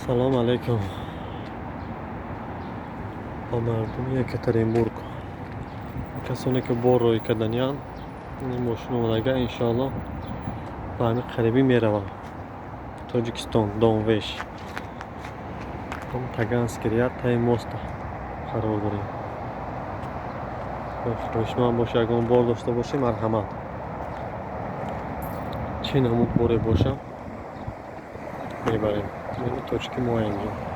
Салом алейкум ба мардуми Екатеринбург, касоне ки бор роҳӣ карданиянд. Ин мошин омадага, иншоалло, ба ҳамин қарибӣ меравам Тоҷикистон, Донвеш, Таганский ряд, таи моста қарор дорем. Хоҳишманд боша, ягон бор дошта бошӣ, марҳамат, чӣ намуд боре боша, мебарем. Точки мо инҷо.